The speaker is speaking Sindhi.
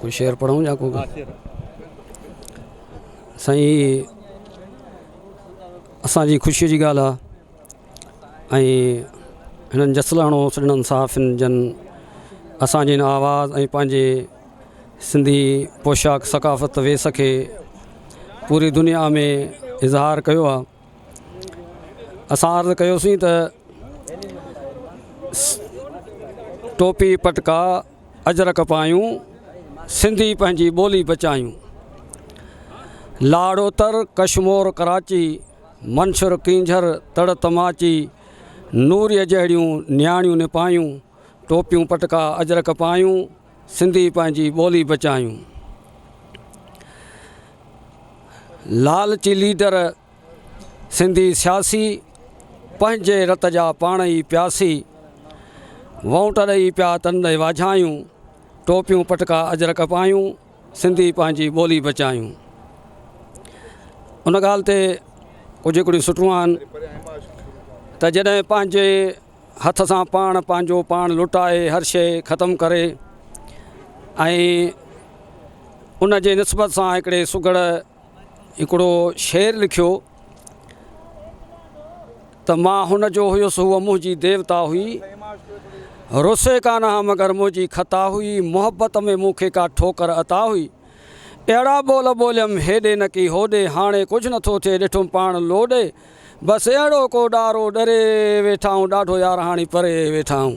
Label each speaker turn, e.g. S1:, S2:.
S1: ڪو شعر پڙهون يا ڪو سائين اسان جي خوشي جي ڳالهه آهي ۽ هنن جسلاڻو سڄڻن صحافين جن اسان جي هن آواز ۽ پنهنجي سنڌي پوشاڪ ثقافت ويس کي پوري دنيا ۾ اظهار ڪيو آهي اسان عرض ڪيوسين ته ٽوپي پٽڪا اجرڪ پايون، سنڌي پنهنجي ٻولي بچايون. لاڙ اتر، ڪشمور ڪراچي، منڇر ڪينجهر، تڙ تماچي، نوريء جهڙيون نياڻيون نپايون، ٽوپيون پٽڪا اجرڪ پايون، سنڌي پنهنجي ٻولي بچايون. لالچي ليڊر سنڌي سياسي، پنهنجي رت جا پاڻ ئي پياسي، وونٽ ڏئي پيا تن ڏي واجهايون، ٽوپيون پٽڪا اجرڪ پايون، سنڌي پنهنجي ٻولي بچايون. ان ڳالهه تي ڪجهه هڪڙيون سٽون آهن ته جڏهن پنهنجي هٿ سان پاڻ پنهنجو پاڻ لٽائي هر شيء ختم ڪري ۽ ان جي نسبت سان هڪڙي سگهڙ هڪڙو شعر لکيو ته مان هن جو هيس هوء منهنجي ديوتا هئي رسي ڪانه ها مگر منهنجي خطا هئي محبت ۾ مون کي ڪا ٺوڪر عطا هئي اهڙا ٻول ٻوليم هيڏي نه ڪي هوڏي هاڻي ڪجهه نٿو ٿئي ڏٺم پاڻ لوڏي بس اهڙو ڪو ڏارو ڏري ويٺا آهيون ڏاڍو يار هاڻي پري ويٺا آهيون.